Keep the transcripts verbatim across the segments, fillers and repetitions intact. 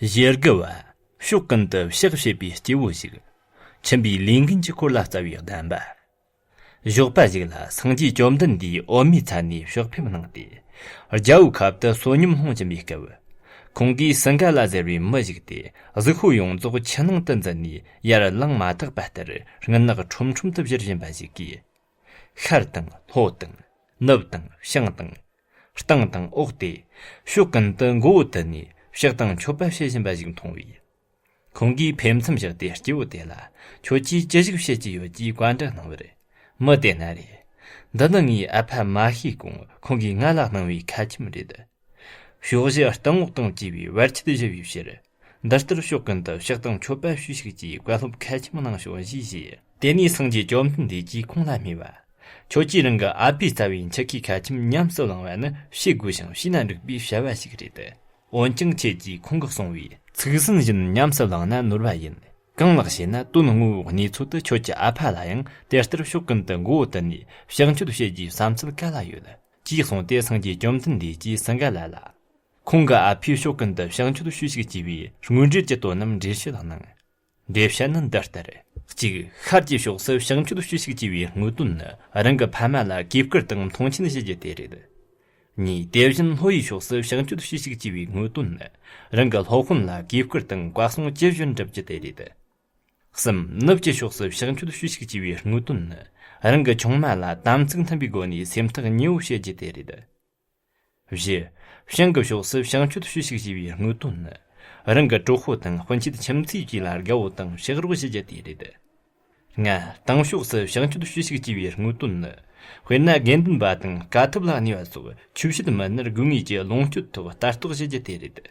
ཞེ་དགུ་བ། ཕྱོགས་ཀུན་ཏུ་ཕྱག་བྱེད་པའི་སྐྱེ་བོ་ཞིག། ཁྱིམ་པའི་ལས་འགན་གྱི་སྐོར་ལ་རྩ་བའི་བདེན་པ། ཞོགས་པ་ཞིག་ལ་སངས་རྒྱས་བཅོམ་ལྡན་འདས་འོད་མའི་ཚལ་ནས་ཕྱག་ཕེབས་གནང་སྟེ། རྒྱལ་པོའི་ཁབ་ཏུ་བསོད་སྙོམས་སློང་བྱིན་པའི་སྐབས། ཁོང་གིས་སིངྒ་ལ་ཟེར་བའི་མི་ཞིག་སྟེ། གཟུགས་པོ་ཡོངས་རྫོགས་ཆུ་ནང་དུ་འཛུལ་ནས་ཡར་ལངས་མ་ཐག་པ་ལྟར་རྔུལ་ནག་ཁྲོམ་ཁྲོམ་དུ་བཞུར་བཞིན་པ་ཞིག་གིས། ཤར་དང་ལྷོ་དང་ནུབ་དང་བྱང་དང་། སྟེང་དང་འོག་སྟེ། ཕྱོགས་ཀུན་ཏུ་མགོ་བོ་དུད་ནས་ཕྱག་དང་མཆོད་པ་བྱེད་བཞིན་པ་ཞིག་མཐོང་བས། ཁོང་གིས་ཕེབས་མཚམས་བཞག་སྟེ་སྐྱེ་བོ་དེ་ལ། ཁྱོད་ཀྱིས་ཅི་ཞིག་བྱེད་ཀྱི་ཡོད་ཅེས་བཀའ་འདྲི་གནང་བར། མི་དེ་ན་རེ། འདི་ནི་ངའི་ཨ་ཕ་མ་ཤེས་གོང་ཁོང་གིས་ང་ལ་གནང་བའི་ཁ་ཆེམས་རེད། ཕྱོགས་བཞི་སྟེང་འོག་དང་བཅས་པའི་བར་ཆད་ཞི་བའི་ཕྱིར། འདི་ལྟར་ཕྱོགས་ཀུན་ཏུ་ཕྱག་དང་མཆོད་པ་ཞུས་ཤིག་ཅེས་བཀའ་སློབ་ཁ་ཆེམས་གནང་ཤོག་ཞེས་བཞེས། དེ་ནས་སངས་རྒྱས་བཅོམ་ལྡན་འདས་ཀྱིས་ཁོང་ལ་སྨྲས་པ། ཁྱོད་ཀྱིས་རང་གི་ཨ་ཕའི་རྩ་བའི་འཆི་ཁའི་ཁ་ཆེམས་ཉམས་སུ་བླང་བ་ནི་བྱེད་དགོས་ཤིང་བྱས་ན་འགྲིག་པའི་བྱ་བ་ཞིག་རེད། འོན་ཀྱང་ཁྱེད་ཀྱིས་ཁོང་གིས་གསུངས་པའི་ཚིག་ཟིན་བཞིན་ཉམས་སུ་བླངས་ན་ནོར་བ་ཡིན། གང་ལགས་ཞེ་ན། དོན་དངོས་པོའི་གནས་ཚུལ་དུ་ཁྱོད་ཀྱི་ཨ་ཕ་ལ་ཡང་དེ་ལྟར་ཕྱོགས་ཀུན་ཏུ་མགོ་བོ་དུད་ནས་བྱང་ཆུབ་བྱེད་རྒྱུའི་བསམ་ཚུལ་ག་ལ་ཡོད། ཅེས་གསུངས་ཏེ། སངས་རྒྱས་བཅོམ་ལྡན་འདས་ཀྱིས་སིངྒ་ལ་ལ། ཁོང་གི་ཨ་ཕས་ཕྱོགས་ཀུན་ཏུ་བྱང་ཆུབ་བྱོས་ཤིག་ཅེས་པའི་དངོས་འབྲེལ་གྱི་དོན་རྣམས་འགྲེལ་བཤད་གནང་། འགྲེལ་བཤད་ནི་འདི་ལྟར། གཅིག་ཤར་གྱི་ཕྱོགས་སུ་བྱང་ཆུབ་བྱོས་ཤིག་ཅེས་པའི་དངོས་དོན་ནི། རང་གི་ཕ་མ་ལ་གུས་བཀུར་དང་མཐོང་ཆེན་བྱེད་རྒྱུ་དེ་རེད། གཉིས། དེ་བཞིན་ལྷོ་ཡི་ཕྱོགས་སུ་བྱང་ཆུབ་བྱོས་ཤིག་ཅེས་པའི་དངོས་དོན་ནི། རང་གི་སློབ་དཔོན་ལ་གུས་བཀུར་དང་བཀའ་གསུང་ཇི་བཞིན་སྒྲུབ་རྒྱུ་དེ་རེད། གསུམ། ནུབ་ཀྱི་ཕྱོགས་སུ་བྱང་ཆུབ་བྱོས་ཤིག་ཅེས་པའི་དངོས་དོན་ནི། རང་གི་ཆུང་མ་ལ་དམ་ཚིག་མཐུན་པའི་སྒོ་ནས་སེམས་ཐག་ཉེ་བོ་བྱེད་རྒྱུ་དེ་རེད། བཞི། བྱང་གི་ཕྱོགས་སུ་བྱང་ཆུབ་བྱོས་ཤིག་ཅེས་པའི་དངོས་དོན་ནི། རང་གི་གྲོགས་པོ་དང་སྤུན་མཆེད་ཁྱིམ་མཚེས་བཅས་ལ་དགའ་བོ་དང་ཕྱག་རོགས་བྱེད་རྒྱུ་དེ་རེད། ལྔ། དང་ཕྱོགས་སུ་བྱང་ཆུབ་བྱོས་ཤིག་ཅེས་པའི་དངོས་དོན་ནི། དཔེར་ན་དགེ་འདུན་པ་དང་དཀའ་ཐུབ་ལ་གནས་པ་སོགས་ཆོས་བྱེད་མི་སྣར་དགོས་ངེས་ཀྱི་ལོངས་སྤྱོད་ཐོག་ལྟ་རྟོག་བྱེད་རྒྱུ་དེ་རེད།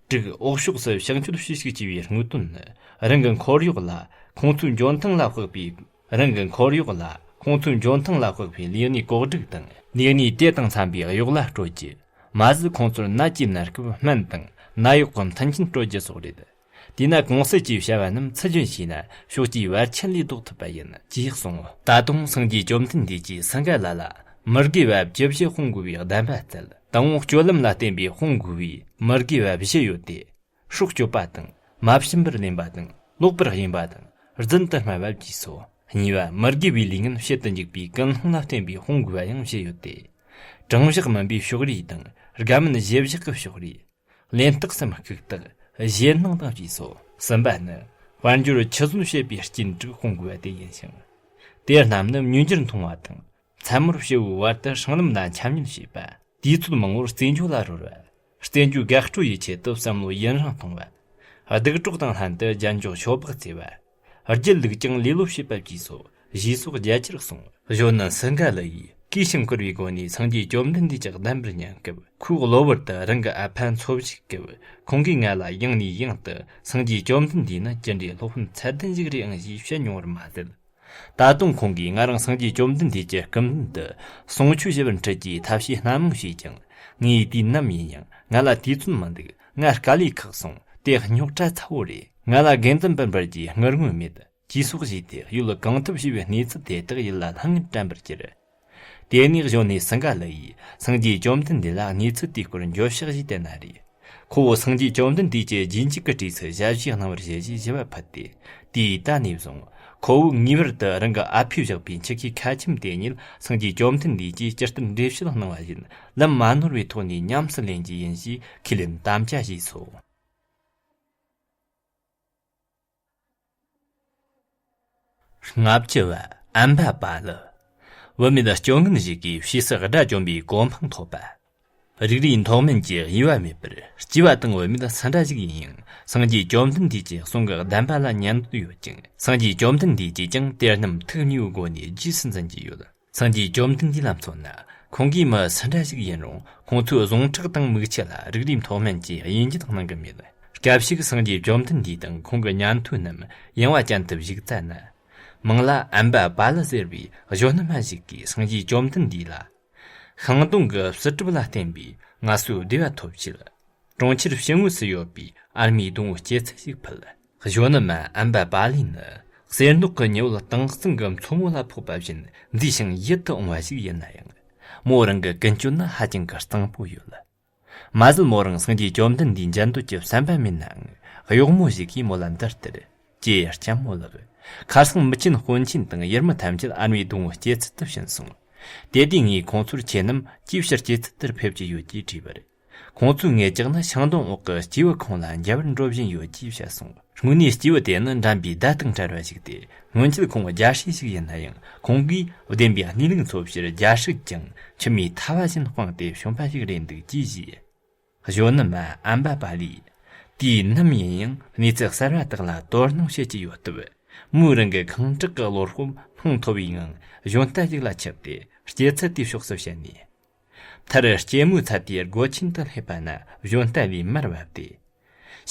དྲུག་འོག་ཕྱོགས་སུ་བྱང་ཆུབ་བྱོས་ཤིག་ཅེས་པའི་དངོས་དོན་ནི། རང་གི་འཁོར་གཡོག་ལ་ཁོང་ཚོའི་འཇོན་ཐང་ལ་དཔག་པའི། རང་གི་འཁོར་གཡོག་ལ་ཁོང་ཚོའི་འཇོན་ཐང་ལ་དཔག་པའི་ལས་གནས་གོ་སྒྲིག་དང་། ལས་གནས་དེ་དང་འཚམ་པའི་གཡོག་ལ་སྤྲོད་རྒྱུ། མ་ཟད་ཁོང་ཚོར་ནད་ཀྱིས་མནར་སྐབས་སྨན་དང་ནད་གཡོག་གི་མཐུན་རྐྱེན་སྤྲོད་རྒྱུ་སོགས་རེད། དེས་ན་གུང་གསེང་གི་བྱ་བ་རྣམས་ཚུལ་བཞིན་བྱས་ན་ཕྱོགས་ཀྱི་བར་ཆད་ལས་ལྡོག་ཐུབ་པ་ཡིན། ཅེས་གསུངས། ད་དུང་སངས་རྒྱས་བཅོམ་ལྡན་འདས་ཀྱིས་སིངྒ་ལ་ལ་མི་དགེ་བ་བཅུ་བཞི་སྤོང་དགོས་པའི་བདེན་པ་བསྩལ། དང་པོ་སྤྱོད་ལམ་ལ་བརྟེན་པའི་སྤོང་དགོས་པའི་མི་དགེ་བ་བཞི་ཡོད་དེ། སྲོག་གཅོད་པ་དང་། མ་བྱིན་པར་ལེན་པ་དང་། ལོག་པར་གཡེམ་པ་དང་། རྫུན་དུ་སྨྲ་བ་བཅས་སོ། གཉིས་པ་མི་དགེ་བའི་ལས་ངན་བྱེད་དུ་འཇུག་པའི་ཀུན་སློང་ལ་བརྟེན་པའི་སྤོང་དགོས་པ་ཡང་བཞི་ཡོད་དེ། དྲང་གཞག་མིན་པའི་ཕྱོགས་རིས་དང་། དགའ་མིན་བཞེས་བཞག་གི་ཕྱོགས་རིས། ལེན་སྟེགས་སམ་ལྐུགས་སྟེགས། ཞེད་སྣང་དང་བཅས་སོ། གསུམ་པ་ནི། དཔལ་འབྱོར་ཆུད་ཟོས་བྱེད་པའི་རྐྱེན་དྲུག་སྤོང་དགོས་པ་དེ་ཡིན་ཞིང་། དེ་རྣམས་ནི་མྱོས་འགྱུར་མཐོང་བ་དང་། མཚན་མོར་སྤྱི་བོའི་བར་དུ་སྲང་ལམ་ལ་འཁྱམ་ཉུལ་བྱེད་པ། དུས་ཚོད་མང་བོར་རྩེད་འཇོ་ལ་རོལ་བ། རྩེད་འཇོའི་དགའ་སྤྲོ་ཡི་ཆེད་དུ་བསམ་བློ་ཡུན་རིང་གཏོང་བ། སྡིག་གྲོགས་དང་ལྷན་དུ་རྒྱན་འཇོག་ཤོ་སྦག་རྩེ་བ། སྒྱིད་ལུག་ཀྱང་ལེ་ལོ་བྱེད་པ་བཅས་སོ། ཞེས་སོགས་རྒྱ་ཆེར་གསུངས། གཞོན་ནུ་སིངྒ་ལ་ཡིས་གུས་ཤིང་བཀུར་བའི་སྒོ་ནས་སངས་རྒྱས་བཅོམ་ལྡན་འདས་ཀྱི་གདམས་པར་ཉན་སྐབས། ཁོས་གློ་བུར་དུ་རང་གི་ཨ་ཕ་འཚོ་བཞུགས་སྐབས། ཁོང་གིས་ང་ལ་ཡང་ནས་ཡང་དུ་སངས་རྒྱས་བཅོམ་ལྡན་འདས་ནི་ཅི་འདྲའི་སློབ་དཔོན་ཚད་ལྡན་ཞིག་རེད་ཨང་ཞེས་བཤད་མྱོང་བར་མ་ཟད། ད་དུང་ཁོང་གིས་ང་རང་སངས་རྒྱས་བཅོམ་ལྡན་འདས་ཀྱི་སྐུ་མདུན་དུ་གསུང་ཆོས་ཞུ་བར་འཁྲིད་ཀྱིས་ཐབས་ཤེས་སྣ་མང་བྱས་ཀྱང་། ངས་དུས་ནམ་ཡིན་ཡང་ང་ལ་དུས་ཚོད་མི་འདུག་ང་དཀའ་ལས་ཁག་སོང་། དེ་རྙོག་དྲ་ཚ་བོ་རེད། ང་ལ་དགེ་འདུན་པར་འབུལ་རྒྱུའི་དངུལ་དངོས་མེད། ཅེས་སོགས་བྱས་ཏེ་ཡུལ་གང་ཐུབ་བྱས་པའི་གནས་ཚུལ་དེ་དག་ཡིད་ལ་ལྷང་ངེར་དྲན་པར་གྱུར། དེ་ནས་གཞོན་ནུ་སིངྒ་ལ་ཡིས་སངས་རྒྱས་བཅོམ་ལྡན་འདས་ལ་གནས་ཚུལ་དེའི་སྐོར་འགྱོད་བཤགས་ཞུས་ཏེ་ན་རེ། ཁོ་བོ་སངས་རྒྱས་བཅོམ་ལྡན་འདས་ཀྱི་རྗེས་འཇུག་གི་གྲས་སུ་ཞབས་ཕྱི་གནང་བར་ཞུ་ཞེས་ཞུ་བ་ཕུལ་ཏེ། དུས་ད་ནས་བཟུང་ཁོ་བོས་ངེས་པར་དུ་རང་གི་ཨ་ཕས་བཞག་པའི་འཆི་ཁའི་ཁ་ཆེམས་དེ་ཉིད་སངས་རྒྱས་བཅོམ་ལྡན་འདས་ཀྱིས་ཇི་ལྟར་འགྲེལ་བཤད་གནང་བ་བཞིན་ལམ་མ་ནོར་བའི་ཐོག་ནས་ཉམས་སུ་ལེན་རྒྱུ་ཡིན་ཞེས་ཁས་ལེན་དམ་བཅའ་བཞེས་སོ། ལྔ་བཅུ་བ། ཨམ་བ་པ་ལི། བུད་མེད་སྤྱོད་ངན་ཞིག་གིས་ཕྱིས་སུ་དགྲ་བཅོམ་པའི་གོ་འཕང་ཐོབ་པ། རིགས་རུས་མཐོ་དམན་གྱི་དབྱེ་བ་མེད་པར་སྐྱེས་པ་དང་བུད་མེད་སུ་འདྲ་ཞིག་ཡིན་ཡང་སངས་རྒྱས་བཅོམ་ལྡན་འདས་ཀྱི་གསུང་གི་བདེན་པ་ལ་ཉན་འདོད་ཡོད་ཅིང་། སངས་རྒྱས་བཅོམ་ལྡན་འདས་ཀྱིས་ཀྱང་དེ་རྣམས་ཐུགས་མཉེས་པོའི་སྒོ་ནས་རྗེས་སུ་འཛིན་གྱི་ཡོད། སངས་རྒྱས་བཅོམ་ལྡན་འདས་ལ་མཚོན་ན། ཁོང་གིས་མི་སུ་འདྲ་ཞིག་ཡིན་རུང་ཁོང་ཚོའི་ཟུངས་ཁྲག་དང་མིག་ཆུ་ལ་རིགས་རུས་མཐོ་དམན་གྱིས་དབྱེ་འབྱེད་གནང་གི་མེད། སྐབས་ཤིག་སངས་རྒྱས་བཅོམ་ལྡན་འདས་དང་ཁོང་གི་ཉན་ཐོས་རྣམས་ཡངས་པ་ཅན་དུ་བཞུགས་ཚར་ན། མིང་ལ་ཨམ་བ་པ་ལི་ཟེར་བའི་གཞོན་ནུ་མ་ཞིག་གིས་སངས་རྒྱས་བཅོམ་ལྡན་འདས་ལ། ཤིང་སྡོང་གི་བསིལ་གྲིབ་ལ་བརྟེན་པའི་ང་ཚོའི་བདེ་བ་ཐོབ་ཕྱིར། གྲོང་ཁྱེར་ཕྱི་ངོས་སུ་ཡོད་པའི་ཨར་མའི་སྡོང་བོའི་སྐྱེད་ཚལ་ཞིག་ཕུལ། གཞོན་ནུ་མ་ཨམ་བ་པ་ལི་ནི་གསེར་མདོག་གི་ཉི་འོད་དྭངས་གཙང་གི་མཚོ་མོ་ལ་ཕོག་པ་བཞིན་མཛེས་ཤིང་ཡིད་དུ་འོང་བ་ཞིག་ཡིན་ན་ཡང་། མོ་རང་གི་ཀུན་སྤྱོད་ནི་ཧ་ཅང་གི་གཙང་པོ་ཡོད། མ་ཟད་མོ་རང་སངས་རྒྱས་བཅོམ་ལྡན་འདས་མཇལ་འདོད་ཀྱི་བསམ་པ་མེད་ནའང་། གཡོག་མོ་ཞིག་གིས་མོ་ལ་འདི་ལྟར། ཀྱེ་ལྕམ་མོ་ལགས། ཁ་སང་མི་ཆེན་དཔོན་ཆེན་དང་ཡུལ་མི་ཐམས་ཅད་ཨར་མའི་སྡོང་བོའི་སྐྱེད་ཚལ་དུ་ཕྱིན་སོང་། དེ་དུས་ངས་ཁོང་ཚོར་ཁྱེད་རྣམས་ཅིའི་ཕྱིར་སྐྱེད་ཚལ་དེར་ཕེབས་ཀྱི་ཡོད་ཅེས་དྲིས་པར། ཁོང་ཚོས་ངེད་ཅག་ནི་ཤིང་སྡོང་འོག་གི་སྐྱེས་བུ་ཁོང་ལ་མཇལ་བར་འགྲོ་བཞིན་ཡོད་ཅེས་བཤད་སོང་། དངོས་གནས་སྐྱེས་བུ་དེ་ནི་འགྲན་པའི་ཟླ་དང་བྲལ་བ་ཞིག་སྟེ། སྔོན་ཆད་ཁོང་རྒྱལ་སྲས་ཤིག་ཡིན་ན་ཡང་། ཁོང་གིས་བདེན་པའི་གནས་ལུགས་མཚོན་ཕྱིར་རྒྱལ་སྲིད་ཀྱང་མཆི་མའི་ཐལ་བ་བཞིན་སྤངས་ཏེ་བྱོན་པ་ཞིག་རེད་འདུག་ཅེས་བཤད། གཞོན་ནུ་མ་ཨམ་བ་པ་ལིས། དུས་ནམ་ཡིན་ཡང་གནས་ཚུལ་གསར་བ་དག་ལ་དོ་སྣང་བྱེད་ཀྱི་ཡོད་སྟབས། མོས་རང་གི་ཁེངས་དྲེགས་ཀྱི་བློ་སྤོབས་སྣང་མཐོ་བའི་ངང་གཞོན་རྟ་ཞིག་ལ་ཆིབས་ཏེ་སྐྱེད་ཚལ་དེའི་ཕྱོགས་སུ་བྱས་ནས། མཐར་སྐྱེད་མོས་ཚལ་དེའི་སྒོ་ཆེན་དུ་སླེབས་པ་ན་གཞོན་རྟ་ལས་མར་བབས་ཏེ།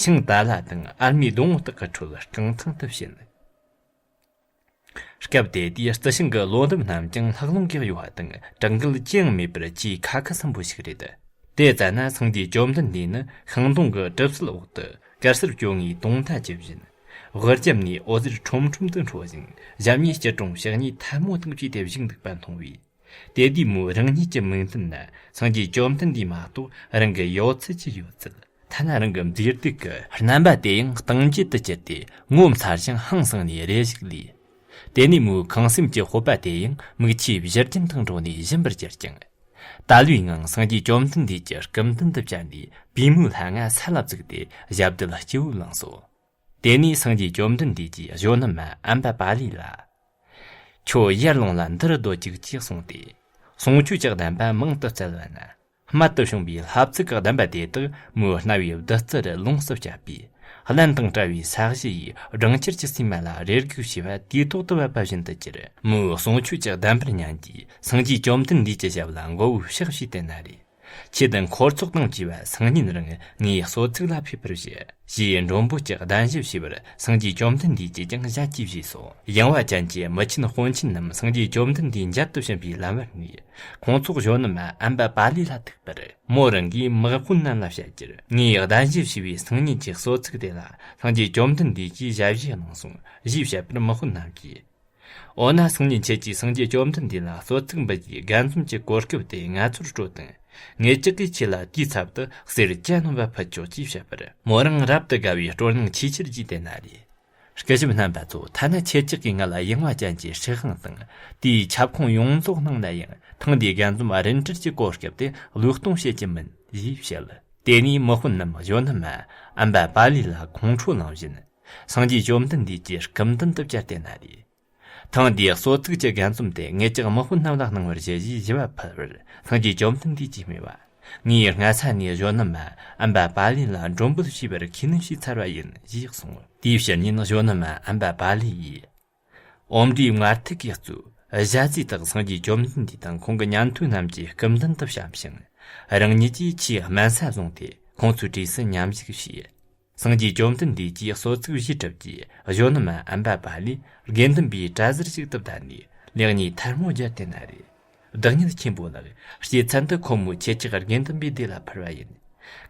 ཤིང་ཏཱ་ལ་དང་ཨར་མའི་སྡོང་བོ་དག་གི་ཁྲོད་རྐང་ཐང་དུ་ཕྱིན། སྐབས་དེ་དུས་རྩི་ཤིང་གི་ལོ་འདབ་རྣམས་ཀྱང་ལྷགས་རླུང་གིས་གཡོ་བ་དང་གྲང་འགུལ་ཅི་ཡང་མེད་པར་ཆེས་ཁ་ཁ་སིམ་པོ་ཞིག་རེད། དེ་ཙམ་ན་སངས་རྒྱས་བཅོམ་ལྡན་འདས་ནི་ཤིང་སྡོང་གི་གྲིབ་བསིལ་འོག་ཏུ་དཀར་སེར་བཅོ་ལྔའི་དུང་མཐའ་ཇི་བཞིན། དབུ་རྒྱབ་ནས་འོད་ཟེར་ཁྲོམ་ཁྲོམ་དུ་འཕྲོ་ཞིང་། ཞབས་གཉིས་སྐྱིལ་ཀྲུང་ཕྱག་གཉིས་ཐལ་མོ་སྟེང་བཅས་ཏེ་བཞུགས་འདུག་པ་མཐོང་བས། དེ་དུས་མོས་རང་ཉིད་ཀྱི་མིག་མདུན་ན་སངས་རྒྱས་བཅོམ་ལྡན་འདས་མ་གཏོགས་རང་གི་ཡོད་ཚད་ཀྱི་ཡོད་ཚད། ཐ་ན་རང་གི་མཛེས་སྡུག་གི་རྣམ་པ་དེ་ཡང་སྟོང་བརྗོད་དུ་གྱུར་ཏེ་ངོ་མཚར་ཞིང་ཧང་སངས་ནས་རེ་ཞིག་ལུས། དེ་ནས་མོའི་ཁེངས་སེམས་ཀྱི་དཔོད་པ་དེ་ཡང་མིག་ཆུའི་བཞུར་རྒྱུན་དང་འགྲོགས་ནས་ཞིམ་པར་གྱུར་ཅིང་། དལ་བུའི་ངང་སངས་རྒྱས་བཅོམ་ལྡན་འདས་ཀྱི་སྐུ་མདུན་དུ་བཅར་ནས་པུས་མོའི་ལྷ་ང་ས་ལ་བཙུགས་ཏེ་ཞབས་རྡུལ་སྤྱི་བོར་བླངས་སོ། དེ་ནས་སངས་རྒྱས་བཅོམ་ལྡན་འདས་ཀྱིས་གཞོན་ནུ་མ་ཨམ་བ་པ་ལི་ལ། ཁྱོད་ཡར་ལོངས་ལ་འདིར་སྡོད་ཅིག་ཅེས་གསུངས་ཏེ། གསུང་ཆོས་ཀྱི་གདམས་པ་མང་དུ་སྩལ་བ་ན། རྨད་དུ་བྱུང་བའི་ལྷ་བཙུགས་ཀྱི་གདམས་པ་དེ་དག་མོའི་རྣ་བའི་བདུད་རྩིར་ལོངས་སུ་སྤྱད་པས། རླན་དང་བྲལ་བའི་ས་གཞི་ཡིས་སྦྲང་ཆར་གྱི་སིལ་མ་ལ་རེ་སྒུག་བྱས་པ་དུས་ཐོག་ཏུ་བབས་པ་བཞིན་དུ་གྱུར། མོའི་གསུང་ཆོས་ཀྱི་གདམས་པར་ཉན་གྱིས་སངས་རྒྱས་བཅོམ་ལྡན་འདས་ཀྱི་ཞབས་ལ་མགོ་བོས་ཕྱག་བྱས་ཏེ་ན་རེ། ཁྱེད་འཁོར་ཚོགས་དང་བཅས་པ་སང་ཉིན་རང་ངའི་གསོལ་ཚིགས་ལ་ཕེབས་པར་ཞུ། ཞེས་མགྲོན་པོ་གཅིག་གདན་ཞུ་བྱས་པར་སངས་རྒྱས་བཅོམ་ལྡན་འདས་ཀྱིས་ཀྱང་ཞལ་གྱིས་བཞེས་སོ། ཡངས་པ་ཅན་གྱི་མི་ཆེན་དཔོན་ཆེན་རྣམས་སངས་རྒྱས་བཅོམ་ལྡན་འདས་མཇལ་དུ་ཕྱིན་པའི་ལམ་བར་ནས། ཁོང་ཚོགས་གཞོན་ནུ་མ་ཨམ་བ་པ་ལི་ལ་ཐུག་པར། མོ་རང་གིས་དམག་དཔོན་རྣམས་ལ་བཤད་རྒྱུར། ངས་གདན་ཞུ་བྱས་པའི་སང་ཉིན་གྱི་གསོལ་ཚིགས་དེ་ལ་སངས་རྒྱས་བཅོམ་ལྡན་འདས་ཀྱིས་ཞལ་བཞེས་གནང་སོང་། ཞེས་བཤད་པར་དམག་དཔོན་རྣམས་ཀྱིས། འོ་ན་སང་ཉིན་ཁྱེད་ཀྱིས་སངས་རྒྱས་བཅོམ་ལྡན་འདས་ལ་གསོལ་ཚིགས་འབུལ་རྒྱུའི་དགའ་འཛུམ་གྱི་གོ་སྐབས་དེ་ང་ཚོར་སྤྲོད་དང་། ངེད་ཅག་གིས་ཁྱེད་ལ་དུས་ཚབ་ཏུ་གསེར་བཅུ་སྣོན་པ་ཕུལ་ཆོག་ཅེས་བཤད་པར། མོ་རང་རབ་ཏུ་དགའ་བའི་སྤྲོ་སྣང་ཆེས་ཆེར་རྒྱས་ཏེ་ན་རེ། སྐུ་ཞབས་རྣམ་པ་ཚོ། ཐ་ན་ཁྱེད་ཅག་གིས་ང་ལ་ཡངས་པ་ཅན་གྱི་སྲིད་དབང་དང་། དེའི་ཁྱབ་ཁོངས་ཡོངས་རྫོགས་གནང་ན་ཡང་། ཐེངས་འདིའི་དགའ་འཛུམ་རིན་བྲལ་གྱི་གོ་སྐབས་དེ་བློས་གཏོང་བྱེད་ཀྱི་མིན། ཞེས་བཤད། དེ་ནས་དམག་དཔོན་རྣམས་གཞོན་ནུ་མ་ཨམ་བ་པ་ལི་ལ་ཁོང་ཁྲོ་ལངས་བཞིན། སངས་རྒྱས་བཅོམ་ལྡན་འདས་ཀྱི་སྐུ་མདུན་དུ་བཅར་ཏེ་ན་རེ། ཐེངས་འདིའི་གསོལ་ཚིགས་ཀྱི་དགའ་འཛུམ་དེ་ངེད་ཅག་དམག་དཔོན་རྣམས་ལ་གནང་བར་ཞུ་ཞེས་ཞུ་བ་ཕུལ་བར། སངས་རྒྱས་བཅོམ་ལྡན་འདས་ཀྱིས་སྨྲས་པ། ངས་སྔ་ས་ནས་གཞོན་ནུ་མ་ཨམ་བ་པ་ལི་ལ་མགྲོན་འབོད་བྱས་པར་ཁས་ལེན་བྱས་ཚར་བ་ཡིན་ཞེས་གསུངས། དེའི་ཕྱི་ཉིན་གཞོན་ནུ་མ་ཨམ་བ་པ་ལི་ཡིས། ཨོམ་འབྲས་མངར་ཐིག་གིས་གཙོས་ཞལ་རྩིས་དག་སངས་རྒྱས་བཅོམ་ལྡན་འདས་དང་ཁོང་གི་ཉན་ཐོས་རྣམས་ཀྱི་སྐུ་མདུན་དུ་བཤམས་ཤིང་། རང་ཉིད་ཀྱིས་ཆེས་དམན་ས་བཟུང་སྟེ་ཁོང་ཚོའི་གྲས་སུ་མཉམ་ཞུགས་བྱས། སངས་རྒྱས་བཅོམ་ལྡན་འདས་ཀྱིས་གསོལ་ཚིགས་བཞེས་གྲུབ་རྗེས་གཞོན་ནུ་མ་ཨམ་བ་པ་ལིས་དགེ་འདུན་པའི་གྲྭ་ཟུར་ཞིག་ཏུ་བསྡད་ནས་ལེགས་ཉེས་ཐལ་མོ་སྦྱར་ཏེ་ན་རེ། བདག་ཉིད་ཆེན་པོ་ལགས། སྐྱེད་ཚལ་འདི་ཁོ་མོའི་ཁྱེད་ཅག་དགེ་འདུན་པའི་སྡེ་ལ་ཕུལ་བ་ཡིན།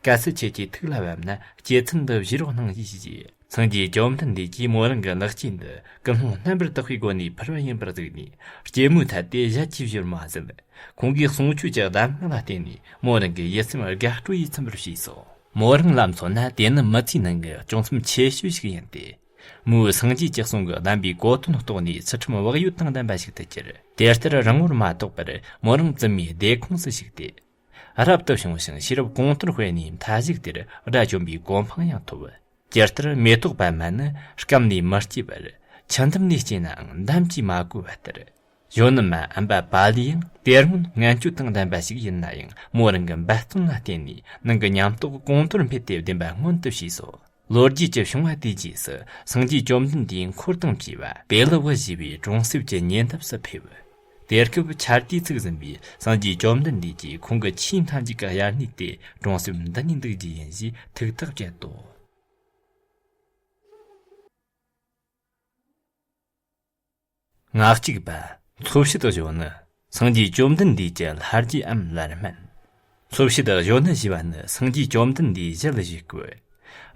གལ་སྲིད་ཁྱེད་ཀྱི་ཐུགས་ལ་བབ་ན་སྐྱེད་ཚལ་འདི་བཞེས་རོགས་གནང་ཞེས་ཞུས་རྗེས། སངས་རྒྱས་བཅོམ་ལྡན་འདས་ཀྱིས་མོ་རང་གི་ལག་སྐྱེས་འདི་ཀུན་སློང་རྣམ་པར་དག་པའི་སྒོ་ནས་ཕུལ་བ་ཡིན་པར་གཟིགས་ནས་སྐྱེད་མོས་ཚལ་དེ་ཞལ་གྱིས་བཞེས་པར་མ་ཟད། ཁོང་གིས་གསུང་ཆོས་ཀྱི་གདམས་ངག་ལ་བརྟེན་ནས་མོ་རང་གི་ཡིད་སེམས་དགའ་སྤྲོ་ཡིས་ཚིམ་པར་བྱས་སོ། མོ་རང་ལ་མཚོན་ན་དེ་ནི་མི་ཚེའི་ནང་གི་གཅུང་སེམས་ཆེ་ཤོས་ཤིག་ཡིན་ཏེ། མོའི་སངས་རྒྱས་ཀྱི་གསུང་གི་གདམས་པའི་གོ་དོན་རྟོགས་ནས་ཚུལ་ཁྲིམས་བག་ཡོད་དང་ལྡན་པ་ཞིག་ཏུ་གྱུར། དེ་ལྟར་རིང་བོར་མ་ཐོགས་པར་མོ་རང་བཙུན་མའི་སྡེ་ཁོངས་སུ་ཞུགས་ཏེ། རབ་ཏུ་བྱུང་ཞིང་ཤེས་རབ་གོང་མཐོར་སྤེལ་ནས་མཐའ་གཞུག་དེར་དགྲ་བཅོམ་པའི་གོ་འཕང་ཡང་ཐོབ། ཇི་ལྟར་མེ་ཏོག་པདྨ་ནི་སྐམ་ནས་མི་སྐྱེ་བར། ཆུ་འདམ་ནས་སྐྱེས་ནའང་འདམ་གྱིས་མ་གོས་པ་ལྟར། གཞོན་ནུ་མ་ཨམ་པ་པ་ལི་ཡང་དེ་སྔོན་ངན་སྤྱོད་དང་ལྡན་པ་ཞིག་ཡིན་ན་ཡང་མོ་རང་གི་འབད་བརྩོན་ལ་བརྟེན་ནས་ནང་གི་ཉམས་རྟོགས་གོང་མཐོར་འཕེལ་ཏེ་བདེན་པ་མངོན་དུ་བྱས་སོ། ལོ་རྒྱུས་ཀྱི་བྱུང་བ་དེའི་རྗེས་སུ་སངས་རྒྱས་བཅོམ་ལྡན་འདས་འཁོར་དང་བཅས་པ་པེ་ལི་བུ་ཞེས་པའི་གྲོང་གསེབ་ཀྱི་ཉེ་འདབས་སུ་ཕེབས། དེ་སྐབས་ཆར་དུས་ཚིག་ཟིན་པས་སངས་རྒྱས་བཅོམ་ལྡན་འདས་ཀྱིས་ཁོང་གི་ཆེས་མཐའ་མཇུག་གི་དབྱར་གནས་དེ་གྲོང་གསེབ་འདི་ནས་འདུག་རྒྱུ་ཡིན་ཞེས་ཐུགས་ཐག་བཅད་དོ། ང་གཅིག་པ། འཚོ་བྱེད་གཞོན་ནུ། སངས་རྒྱས་བཅོམ་ལྡན་འདས་ཀྱི་ལྷ་རྗེའམ་ལར་སྨན། འཚོ་བྱེད་གཞོན་ནུ་ཞེས་པ་ནི་སངས་རྒྱས་བཅོམ་ལྡན་འདས་ཞལ་བཞེས་སྐུ།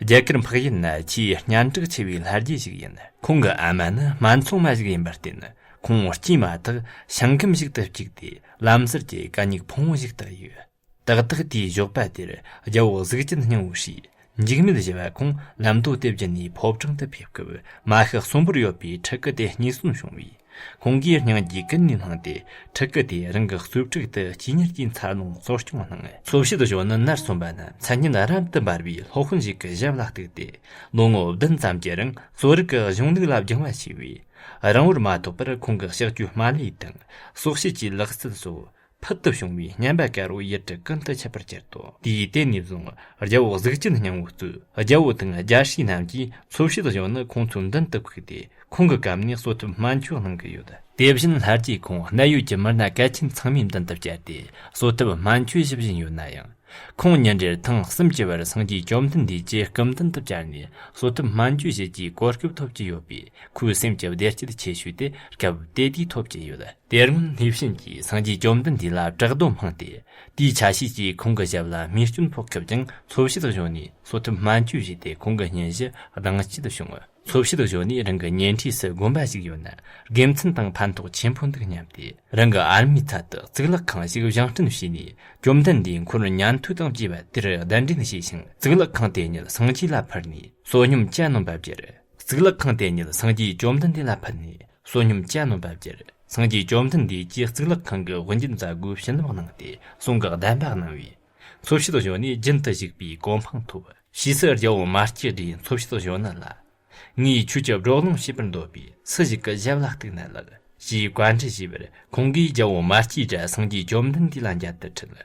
རྒྱ་གར་འཕགས་ཡུལ་ན་ཆེས་སྙན་གྲགས་ཆེ་བའི་ལྷ་རྗེ་ཞིག་ཡིན། ཁོང་གི་ཨ་མ་ནི་སྨད་འཚོང་མ་ཞིག་ཡིན་པར་བརྟེན། ཁོང་སྐྱེས་མ་ཐག་ཞིང་ཁམས་ཤིག་ཏུ་བཅུག་སྟེ་ལམ་ཟུར་གྱི་གད་སྙིགས་ཕུང་བོ་ཞིག་བཏགས་ཡོད། ཏག་ཏག་དེའི་ཞོགས་པ་དེར་རྒྱལ་པོ་གཟུགས་ཅན་སྙིང་པོ་ཧྲིས་འཇིགས་མེད་བཞི་པ་ཁོང་ལམ་མདོ་དེ་བརྒྱུད་ནས་ཕོ་བྲང་དུ་ཕེབས་སྐབས། མ་ཤི་གསོན་པོར་ཡོད་པའི་ཕྲུ་གུ་དེ་རྙེད་སོན་བྱུང་བས། ཁོང་གིས་སྙིང་རྗེ་ཀུན་ནས་བསླངས་ཏེ། ཕྲུ་གུ་དེ་རང་གི་གསོས་ཕྲུག་ཏུ་སྐྱེས་ཉར་གྱིས་འཚར་ལོངས་གསོ་སྐྱོང་གནང་། འཚོ་བྱེད་གཞོན་ནུ་ནར་སོན་པ་ན། མཚན་སྙན་རབ་ཏུ་འབར་བའི་སློབ་དཔོན་ཞིག་གི་ཞབས་ལ་གཏུགས་ཏེ། ལོ་ངོ་བདུན་ཙམ་གྱི་རིང་གསོ་རིག་གི་གཞུང་ལུགས་ལ་སྦྱང་བ་བྱས་པས། རིང་པོར་མ་ཐོགས་པར་ཁོང་གི་གཤག་བཅོས་སྨན་ལས་དང་གསོག་བྱེད་ཀྱི་ལག་རྩལ་སོགས་ཕུལ་དུ་བྱུང་བའི་སྙན་པ་དཀར་པོ་ཡུལ་གྲུ་ཀུན་ཏུ་ཁྱབ་པར་གྱུར་ཏོ། དེའི་དུས་ནས་བཟུང་རྒྱལ་པོ་གཟུགས་ཅན་སྙིང་པོ་གཙོས་རྒྱལ་པོ་དང་རྒྱལ་སྲས་རྣམས་ཀྱིས་འཚོ་བྱེད་གཞོན་ནུ་ཁོང་ཚོའི་མདུན་དུ་བཀུག་སྟེ། ཁོང་གི་སྐབས་ནས་གསོ་ཐབས་སྨན་བཅོས་གནང་གི་ཡོད། དེ་བཞིན་སླར་གྱིས་ཁོང་གནད་ཡོད་ཀྱི་མི་སྣ་གལ་ཆེན་ཚང་མའི་མདུན་དུ་བཅར་ཏེ། གསོ་ཐབས་སྨན་བཅོས་ཞུ་བཞིན་ཡོད་ན་ཡང་། ཁོང་ཉིན་རེར་ཐེངས་གསུམ་གྱི་བར་སངས་རྒྱས་བཅོམ་ལྡན་འདས་ཀྱི་སྐུ་མདུན་དུ་བཅར་ནས་གསོ་ཐབས་སྨན་བཅོས་བྱེད་རྒྱུའི་གོ་སྐབས་ཐོབ་ཀྱི་ཡོད་པས། ཁོའི་སེམས་ཀྱི་བདེ་སྐྱིད་ཆེ་ཤོས་དེ་སྐབས་དེ་དུས་ཐོབ་ཀྱི་ཡོད། དེ་སྔོན་ལྷས་བྱིན་གྱིས་སངས་རྒྱས་བཅོམ་ལྡན་འདས་ལ་བཀྲག་རྡོ་འཕངས་ཏེ། དེའི་ཆ་ཤས་ཀྱིས་ཁོང་གི་ཞབས་ལ་རྨས་སྐྱོན་ཕོག་སྐབས་ཀྱང་། འཚོ་བྱེད་གཞོན་ནུས་གསོ་ཐབས་སྨན་བཅོས་བྱས་ཏེ། ཁོང་གི་སྙུན་གཞི་ལྡང་སྐྱེད་བྱུང་། འཚོ་བྱེད་གཞོན་ནུས་རང་གི་ཉེ་འཁྲིས་སུ་དགོན་པ་ཞིག་ཡོད་ན། དགེ་མཚན་དང་ཕན་ཐོགས་ཆེན་པོ་འདུག་སྙམ་སྟེ། རང་གི་ཨ་མའི་ཚལ་དུ་གཙུག་ལག་ཁང་ཞིག་བཞེངས་སྐྲུན་བྱས་ནས། བཅོམ་ལྡན་འདས་འཁོར་ཉན་ཐོས་དང་བཅས་པ་དེར་གདན་འདྲེན་བྱས་ཤིང་། གཙུག་ལག་ཁང་དེ་ཉིད་སངས་རྒྱས་ལ་ཕུལ་ནས་བསོད་སྙོམས་གྱ་ནོམ་པ་བསྒྱུར། གཙུག་ལག་ཁང་དེ་ཉིད་སངས་རྒྱས་བཅོམ་ལྡན་འདས་ལ་ཕུལ་ནས་བསོད་སྙོམས་གྱ་ནོམ་པ་བསྒྱུར། སངས་རྒྱས་བཅོམ་ལྡན་འདས་ཀྱིས་གཙུག་ལག་ཁང་གི་དབུ་འབྱེད་མཛད་སྒོའི་བྱིན་རླབས་གནང་སྟེ། གསུང་གི་གདམས་པ་གནང་བས། འཚོ་བྱེད་གཞོན་ནུས་རྒྱུན་དུ་ཞུགས་པའི་གོ་འཕང་ཐོབ། ཕྱིས་སུ་རྒྱལ་པོ་མ་སྐྱེས་དགྲས་འཚོ་བྱེད་གཞོན་ནུ་ལ། ངས་ཁྱོད་ཀྱི་བགྲོ་གླེང་བྱེད་པར་འདོད་པས། སུ་ཞིག་གི་ཞབས་ལ་གཏུགས་ན་ལེགས། ཞེས་བཀའ་འདྲི་ཞུས་པར། ཁོང་གིས་རྒྱལ་པོ་མ་སྐྱེས་དགྲ་སངས་རྒྱས་བཅོམ་ལྡན་འདས་ལ་མཇལ་དུ་ཁྲིད།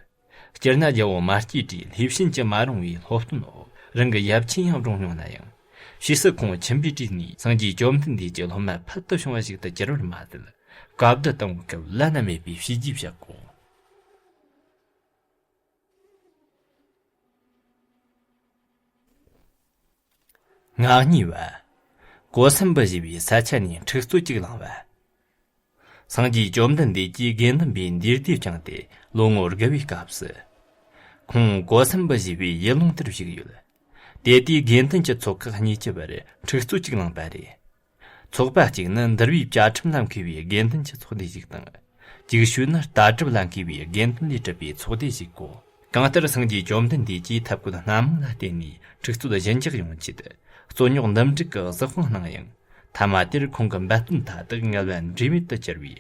སྤྱིར་ན་རྒྱལ་པོ་མ་སྐྱེས་དགྲས་ལྷས་བྱིན་གྱི་མ་རུངས་པའི་སློབ་སྟོན་འོག་རང་གི་ཡབ་ཆེན་ཡང་བཀྲོངས་མྱོང་ན་ཡང་། ཕྱིས་སུ་ཁོང་ཁྱིམ་པའི་གྲས་ནས་སངས་རྒྱས་བཅོམ་ལྡན་འདས་ཀྱི་སློབ་མ་ཕུལ་དུ་བྱུང་བ་ཞིག་ཏུ་གྱུར་པར་མ་ཟད། བཀའ་བསྡུ་གཏོང་བའི་སྐབས་བླ་ན་མེད་པའི་བྱས་རྗེས་བཞག་གོ། ང་གཉིས་པ། གོ་སམ་བུ་ཞེས་པའི་ས་ཆ་ནས་འཁྲུག་རྩོད་ཅིག་ལངས་པ། སངས་རྒྱས་བཅོམ་ལྡན་འདས་ཀྱིས་དགེ་འདུན་པའི་འདུས་སྡེ་བསྐྱངས་ཏེ་ལོ་ངོ་དགུ་པའི་སྐབས་སུ། ཁོང་གོ་སམ་བུ་ཞེས་པའི་ཡུལ་ལུང་དེར་བཞུགས་ཡོད། དེ་དུས་དགེ་འདུན་གྱི་ཚོགས་ཁག་གཉིས་ཀྱི་བར་འཁྲུག་རྩོད་ཅིག་ལངས་པ་རེད། ཚོགས་པ་གཅིག་ནི་འདུལ་བའི་བཅའ་ཁྲིམས་ལ་མཁས་པའི་དགེ་འདུན་གྱི་ཚོགས་སྡེ་ཞིག་དང་། ཅིག་ཤོས་ནི་ལྟ་གྲུབ་ལ་མཁས་པའི་དགེ་འདུན་ལས་གྲུབ་པའི་ཚོགས་སྡེ་ཞིག་གོ། གང་ལྟར་སངས་རྒྱས་བཅོམ་ལྡན་འདས་ཀྱིས་ཐབས་བཀོད་སྣ་མང་ལ་བརྟེན་ནས་འཁྲུག་རྩོད་ཞི་འཇགས་ཡོང་ཆེད། རྩོད་རྙོག་འདུམ་འགྲིག་གི་གཟིགས་དཔང་གནང་ཡང་། མཐའ་མ་དེར་ཁོང་གི་འབད་བརྩོན་མཐའ་དག་ངལ་བ་འབྲས་མེད་དུ་གྱུར་བས།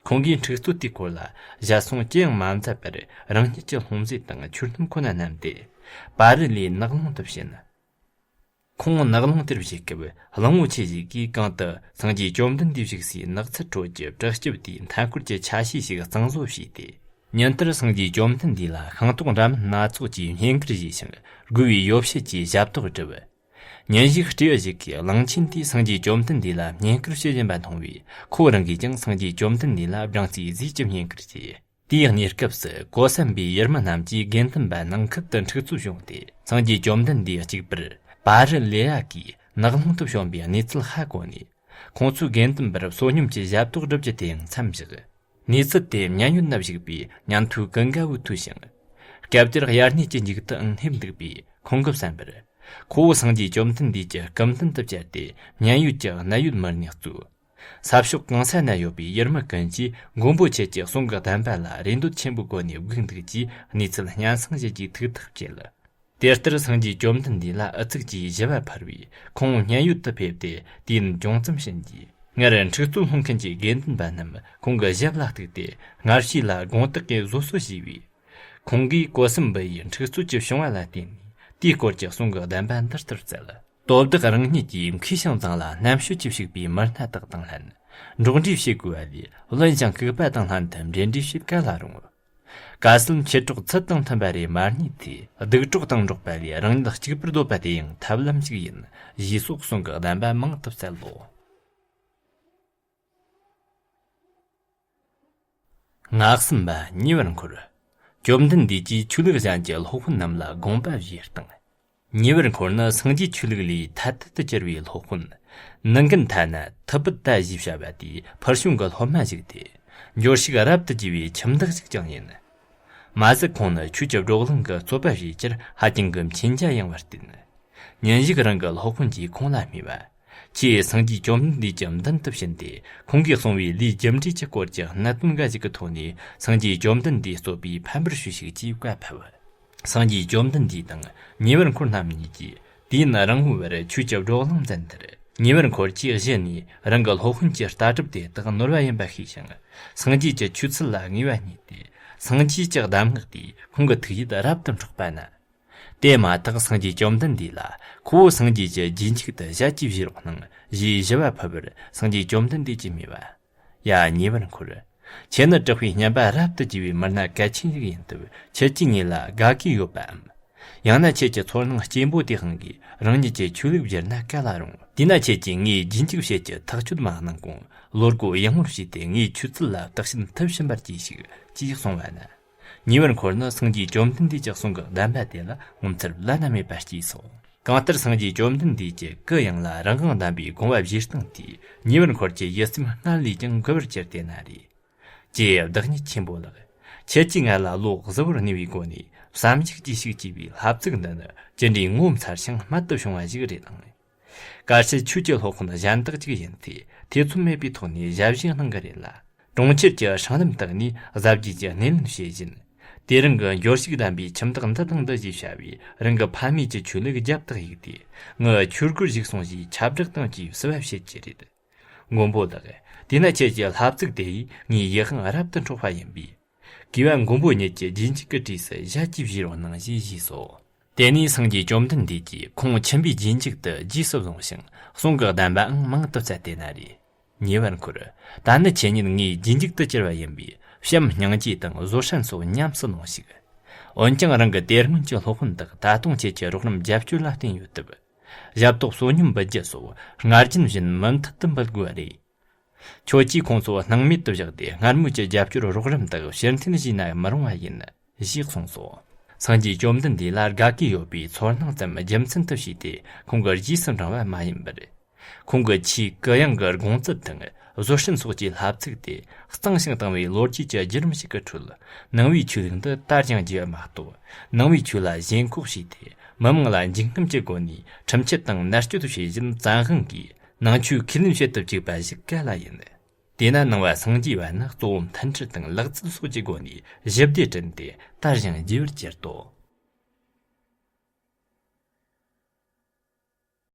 ཁོང་གིས་འཁྲུག་རྩོད་དེའི་སྐོར་ལ་ཞལ་གསུང་ཅི་ཡང་མ་མཛད་པར། རང་ཉིད་ཀྱི་ལྷུང་བཟེད་དང་ཆོས་སྣུམ་ཁོ་ན་བསྣམས་ཏེ། པ་རི་ལའི་ནགས་ཀློང་དུ་ཕྱིན། ཁོང་ནགས་ཀློང་དེར་བཞུགས་སྐབས། གླང་པོ་ཆེ་ཞིག་གིས་གང་དུ་སངས་རྒྱས་བཅོམ་ལྡན་འདས་བཞུགས་སའི་ནགས་ཚལ་ཁྲོད་ཀྱི་བྲག་སྐྱིབས་དེའི་མཐའ་འཁོར་གྱི་ཆ་ཤས་ཤིག་གཙང་བཟོ་བྱས་ཏེ། ཉིན་ལྟར་སངས་རྒྱས་བཅོམ་ལྡན་འདས་ལ་ཤིང་ཏོག་འདྲ་མིན་སྣ་ཚོགས་ཀྱིས་བསྙེན་བཀུར་བྱས་ཤིང་། དགོས་པའི་ཡོ་བྱད་ཀྱི་ཞབས་ཏོག་བསྒྲུབས། ཉིན་ཞིག་སྤྲེའུ་ཞིག་གིས་གླང་ཆེན་དེས་སངས་རྒྱས་བཅོམ་ལྡན་འདས་ལ་བསྙེན་བཀུར་བྱེད་བཞིན་པ་མཐོང་བས། ཁོ་རང་གིས་ཀྱང་སངས་རྒྱས་བཅོམ་ལྡན་འདས་ལ་སྦྲང་རྩིའི་ཟས་ཀྱི་བསྙེན་བཀུར་བྱས། དེའི་གནས་སྐབས་སུ་གོ་སམ་པའི་ཡུལ་མི་རྣམས་ཀྱིས་དགེ་འདུན་པ་ནང་ཁུལ་དུ་འཁྲུག་རྩོད་བྱུང་སྟེ། སངས་རྒྱས་བཅོམ་ལྡན་འདས་གཅིག་པུར་པ་རི་ལེ་ཡ་གིས་ནགས་ཀློང་དུ་བྱོན་པའི་གནས་ཚུལ་ཧ་གོ་ནས། ཁོང་ཚོས་དགེ་འདུན་པར་བསོད་སྙོམས་ཀྱི་ཞབས་ཏོག་བསྒྲུབ་རྒྱུ་དེ་ཡང་མཚམས་བཞག། གནས་ཚུལ་དེ་མཉན་ཡོད་ན་བཞུགས་པའི་ཉན་ཐོས་ཀུན་དགའ་བོས་ཐོས་ཤིང་། སྐབས་དེར་དབྱར་གནས་ཀྱི་མཇུག་ཏུའང་སླེབས་འདུག་པས། ཁོང་གིས་བསམ་པར། ཁོ་བོ་སངས་རྒྱས་བཅོམ་ལྡན་འདས་ཀྱི་སྐུ་མདུན་དུ་བཅར་ཏེ། མཉན་ཡོད་ཀྱི་གནད་ཡོད་མི་སྣས་གཙོས། ས་ཕྱོགས་གང་ས་ན་ཡོད་པའི་ཡུལ་མི་ཀུན་གྱིས་མགོན་པོ་ཁྱེད་ཀྱི་གསུང་གི་བསྟན་པ་ལ་རེ་འདོད་ཆེན་པོའི་སྒོ་ནས་སྒུག་འདུག་ཅེས་གནས་ཚུལ་སྙན་སེང་ཞུ་རྒྱུའི་ཐུགས་ཐག་བཅད། དེ་ལྟར་སངས་རྒྱས་བཅོམ་ལྡན་འདས་ལ་ཨུ་ཚུགས་ཀྱིས་ཞུ་བ་ཕུལ་བས། ཁོང་མཉན་ཡོད་དུ་ཕེབས་ཏེ་དུས་ཡུན་ཅུང་ཙམ་ཕྱིན་རྗེས། སྔར་འཁྲུག་རྩོད་སློང་མཁན་གྱི་དགེ་འདུན་པ་རྣམས་ཁོང་གི་ཞབས་ལ་གཏུགས་ཏེ། སྔར་བྱས་ལ་དགོངས་དག་གིས་བཟོད་གསོལ་ཞུས་པས། ཁོང་གིས་གོ་སམ་བུ་ཡི་འཁྲུག་རྩོད་ཀྱི་བྱུང་བ་ལ་བརྟེན་ནས། དེའི་སྐོར་གྱི་གསུང་གི་བདམས་པ་འདི་ལྟར་སྩལ། དོ་བདག་རང་ཉིད་ཀྱིས་མཁས་ཤིང་མཛངས་ལ་རྣམ་དཔྱོད་ཀྱིས་ཕྱུག་པའི་མི་སྣ་དག་དང་ལྷན། འགྲོགས་འདྲིས་བྱེད་དགོས་པ་ལས། བླུན་ཞིང་ལྐུགས་པ་དང་ལྷན་དུ་འབྲེལ་འདྲིས་བྱེད་ག་ལ་རུང་། གལ་སྲིད་མཆེད་གྲོགས་ཚུལ་དང་མཐུན་པ་རེ་མ་རྙེད་ཚེ། སྡིག་གྲོགས་དང་འགྲོགས་པ་ལས། རང་ཉིད་གཅིག་པུར་སྡོད་པ་དེ་ཡང་ཐབས་ལམ་ཞིག་ཡིན། ཞེས་སོགས་གསུང་གི་བདམས་པ་མང་དུ་སྩལ་ལོ། ངག་གསུམ་པ་ཉེ་བར་འཁོར། བཅོམ་ལྡན་འདས་ཀྱིས་ཆོས་ལུགས་གཞན་གྱི་སློབ་དཔོན་རྣམས་ལ་དགོངས་པ་བཞེས་སྟངས། ཉེ་བར་འཁོར་ནི་སངས་རྒྱས་ཆོས་ལུགས་ལས་ཐ་དད་དུ་གྱུར་པའི་སློབ་དཔོན། ནི་གན་ཐ་ན་ཐུབ་པད་ཏ་ཞེས་བྱ་བ་དེའི་ཕུལ་བྱུང་གི་སློབ་མ་ཞིག་སྟེ། འབྱོར་ཕྱུག་རབ་ཏུ་རྒྱས་པའི་ཁྱིམ་བདག་ཞིག་ཀྱང་ཡིན། མ་ཟད་ཁོང་ནི་ཆོས་ཀྱི་བགྲོ་གླེང་གི་རྩོད་པ་བྱེད་ཕྱིར་ཧ་ཅང་གི་མཁྱེན་རྒྱ་ཡངས་པར་བརྟེན། ཉིན་ཞིག་རང་གི་སློབ་དཔོན་གྱིས་ཁོང་ལ་སྨྲས་པ། ཁྱེད་སངས་རྒྱས་བཅོམ་ལྡན་འདས་ཀྱི་མདུན་དུ་ཕྱིན་ཏེ། ཁོང་གིས་གསུངས་པའི་ལས་རྒྱུ་འབྲས་ཀྱི་སྐོར་གྱི་གནད་དོན་འགའ་ཞིག་གི་ཐོག་ནས། སངས་རྒྱས་བཅོམ་ལྡན་འདས་རྩོད་པའི་ཕམ་པར་ཞུས་ཤིག་ཅེས་བཀའ་ཕབ། སངས་རྒྱས་བཅོམ་ལྡན་འདས་དང་ཉེ་བར་འཁོར་རྣམ་གཉིས་ཀྱིས། དུས་ཡུན་རིང་བོའི་བར་ཆོས་ཀྱི་བགྲོ་གླེང་མཛད་མཐར། ཉེ་བར་འཁོར་གྱིས་གཞི་ནས་རང་གི་སློབ་དཔོན་གྱི་ལྟ་གྲུབ་དེ་དག་ནོར་བ་ཡིན་པ་ཤེས་ཤིང་། སངས་རྒྱས་ཀྱི་ཆོས་ཚུལ་ལ་ངེས་པ་རྙེད་དེ། སངས་རྒྱས་ཀྱི་གདམས་ངག་དེས་ཁོང་གི་ཐུགས་ཡིད་རབ་ཏུ་འཕྲོག་པ་ན། དེ་མ་ཐག་སངས་རྒྱས་བཅོམ་ལྡན་འདས་ལ། ཁོ་བོ་སངས་རྒྱས་ཀྱི་རྗེས་འཇུག་ཏུ་བཞད་ཀྱི་བཞེས་རོགས་གནང་ཞེས་ཞུ་བ་ཕུལ་བར། སངས་རྒྱས་བཅོམ་ལྡན་འདས་ཀྱིས་སྨྲས་པ། ཡ་ཉེ་བར་འཁོར། ཁྱེད་ནི་དྲག་པོའི་སྙན་པ་རབ་ཏུ་རྒྱས་པའི་མི་སྣ་གལ་ཆེན་ཞིག་ཡིན་སྟབས། ཁྱེད་ཀྱིས་ངེད་ལ་དགའ་གི་ཡོད་པའམ། ཡང་ན་ཁྱེད་ཀྱི་ཚོར་སྣང་སྐྱེན་པོ་དེ་དབང་གིས་རང་ཉིད་ཀྱི་ཆོས་ལུགས་བསྒྱུར་ན་ག་ལ་རུང་། དེས་ན་ཁྱེད་ཀྱིས་ངའི་རྗེས་འཇུག་བྱེད་ཀྱི་ཐག་གཅོད་མ་གནང་གོང་། བློ་སྒོ་ཡངས་པོར་ཕྱེས་ཏེ་ངའི་ཆོས་ཚུལ་ལ་བརྟག་དཔྱད་མཐིལ་ཕྱིན་པར་གྱིས་ཤིག་ཅེས་གསུངས་པ་ན། ཉེ་བར་འཁོར་ནི་སངས་རྒྱས་བཅོམ་ལྡན་འདས་ཀྱི་གསུང་གི་བདེན་པ་དེ་ལ་ངོ་མཚར་བླ་ན་མེད་པ་སྐྱེས་སོ། གང་ལྟར་སངས་རྒྱས་བཅོམ་ལྡན་འདས་ཀྱིས་གུ་ཡངས་ལ་རང་དབང་ལྡན་པའི་དགོངས་པ་བཞེས་སྟངས་དེས། ཉེ་བར་འཁོར་གྱི་ཡིད་སེམས་སྔར་ལས་ཀྱང་མགུ་བར་གྱུར་ཏེ་ན་རེ། ཀྱེ་བདག་ཉིད་ཆེན་པོ་ལགས། ཁྱེད་ཀྱིས་ང་ལ་བློ་གཟུ་བོར་གནས་པའི་སྒོ་ནས་བསམ་གཞིག་ཅེས་ཤིག་ཅེས་པའི་ལྷ་བཙུགས་འདི་ནི་ཅི་འདྲའི་ངོ་མཚར་ཞིང་རྨད་དུ་བྱུང་བ་ཞིག་རེད་ཨང་། གལ་སྲིད་ཆོས་ཀྱི་སློབ་དཔོན་གཞན་དག་ཅིག་ཡིན་ཚེ། ཐེ་ཚོམ་མེད་པའི་ཐོག་ནས་ཞལ་བཞེས་གནང་གི་རེད་ལ། གྲོང་ཁྱེར་གྱི་སྲང་ལམ་དག་ནས་གཟབ་རྒྱས་ཀྱི་སྣེ་ལེན་བྱེད་བཞིན། དེ་རིང་གི་འབྱོར་ཕྱུག་ལྡན་པའི་ཁྱིམ་བདག་འདི་དང་འདི་ཞེས་བྱ་བའི་རང་གི་ཕ་མེས་ཀྱི་ཆོས་ལུགས་རྒྱབ་དག་གཡུགས་ཏེ། ངའི་ཆོས་སྒོར་ཞུགས་སོང་ཞེས་ཁྱབ་བསྒྲགས་དང་བཅས་བསུ་བ་བྱེད་ཀྱི་རེད། མགོན་པོ་ལགས། དེས་ན་ཁྱེད་ཀྱི་ལྷ་བཙུགས་དེ་ཡིས་ངའི་ཡིད་དབང་རབ་ཏུ་འཕྲོག་པ་ཡིན་པས། གུས་པ་མགོན་པོ་ཉིད་ཀྱི་རྗེས་འཇུག་གི་གྲས་སུ་ཞལ་གྱིས་བཞེས་རོགས་གནང་ཞེས་ཞུས་སོ། དེ་ནས་སངས་རྒྱས་བཅོམ་ལྡན་འདས་ཀྱིས་ཁོང་ཁྱིམ་པའི་རྗེས་འཇུག་ཏུ་རྗེས་སུ་བཟུང་ཞིང་གསུང་གི་བདེན་པའང་མང་དུ་སྩལ་ཏེ་ན་རེ། ཉེ་བར་འཁོར། ད་ནི་ཁྱེད་ཉིད་ངའི་རྗེས་འཇུག་ཏུ་གྱུར་བ་ཡིན་པས་བྱམས་སྙིང་རྗེ་དང་བཟོད་བསྲན་སོགས་ཉམས་སུ་ལོངས་ཤིག་འོན་ཀྱང་རང་གི་དེ་སྔོན་གྱི་སློབ་དཔོན་དག་ད་དུང་ཁྱེད་ཀྱི་རོགས་རམ་རྒྱབ་སྐྱོར་ལ་བརྟེན་ཡོད་སྟབས། ཞབས་ཏོག་བསོད་སྙོམས་འབུལ་རྒྱུ་སོགས་སྔར་རྒྱུན་བཞིན་མུ་མཐུད་དུ་འབུལ་དགོས་པ་རེད། ཁྱོད་ཀྱིས་ཁོང་ཚོ་སྣང་མེད་དུ་བཞག་སྟེ་སྔར་མོས་ཀྱི་རྒྱབ་སྐྱོར་རོགས་རམ་དག་ཕྱིར་འཐེན་བྱས་ན་མི་རུང་བ་ཡིན། ཞེས་གསུངས་སོ། སངས་རྒྱས་བཅོམ་ལྡན་འདས་ལ་དགའ་གུས་ཡོད་པའི་ཚོར་སྣང་ཙམ་རྒྱུ་མཚན་དུ་བྱས་ཏེ་ཁོང་གི་རྗེས་སུ་འབྲང་བ་མ་ཡིན་པར། ཁོང་གི་ཆེས་གུ་ཡངས་ཀྱི་དགོངས་ཚུལ་དང་བཟོད་བསྲན་སོགས་ཀྱི་ལྷ་བཙུགས་དེ་གཙང་ཞིང་དྭངས་བའི་ལོ་རྒྱུས་ཀྱི་བརྒྱུད་རིམ་ཞིག་གི་ཁྲོད། ནང་པའི་ཆོས་ལུགས་འདི་དར་ཞིང་རྒྱས་པ་མ་གཏོགས། ནང་པའི་ཆོས་ལ་ཞེན་ཁོག་བྱས་ཏེ་མི་དམངས་ལ་འཇིགས་སྣང་གི་སྒོ་ནས་ཁྲིམས་ཆད་དང་མནར་གཅོད་བྱེད་བཞིན་བཙན་དབང་གིས་ནང་ཆོས་ཁས་ལེན་བྱེད་དུ་བཅུག་པ་ཞིག་ག་ལ་ཡིན། དེས་ན་ནང་པ་སངས་རྒྱས་པ་ནི་གཙོ་བོ་མཐུན་སྒྲིལ་དང་ལག་རྩལ་སོགས་ཀྱི་སྒོ་ནས་ཞི་བདེ་བསྐྲུན་ཏེ་དར་ཞིང་རྒྱས་པར་གྱུར་ཏོ།